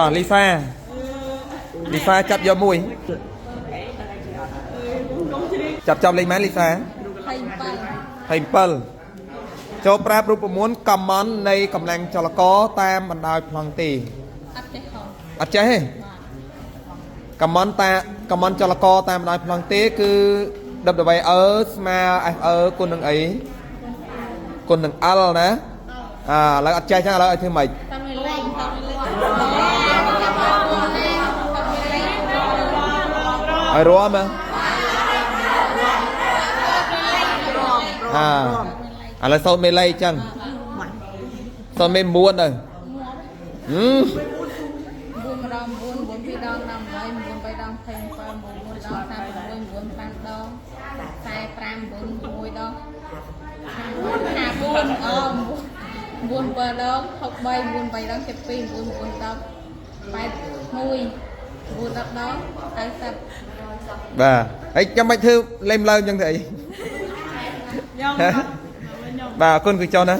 អលីសាលីសាចាប់យកមួយចាប់ចាប់លេខម៉ែនលីសា27ចូលប្រាប់រូបមន្តកំមន់នៃកម្លាំងចលករតាមបណ្ដោយប្លង់ទី អត់ចេះហង អត់ចេះទេកំមន់តាកំមន់ចលករតាមបណ្ដោយប្លង់ទីគឺ WE ស្មើ FE គុណនឹងអីគុណនឹង L ណាអាឥឡូវអត់ចេះចឹងឥឡូវឲ្យធ្វើម៉េច តាមលេខតាមលេខតាមលេខ ឲ្យរួមហ៎អាឥឡូវសូត្រមេលេខចឹងសូត្រមេ9ទៅហឹម 9ម្ដង9 9 2ដង18 9 3ដង27 9 4ដង36 9 5ដង45 9 6ដង54អ9 7ដង63 9 8ដង72 9 9ដង81 9 10ដង90 បាទហើយចាំបាច់ធ្វើលេមលើអញ្ចឹងទៅអី ខ្ញុំ បាទអរគុណគឺចុះណា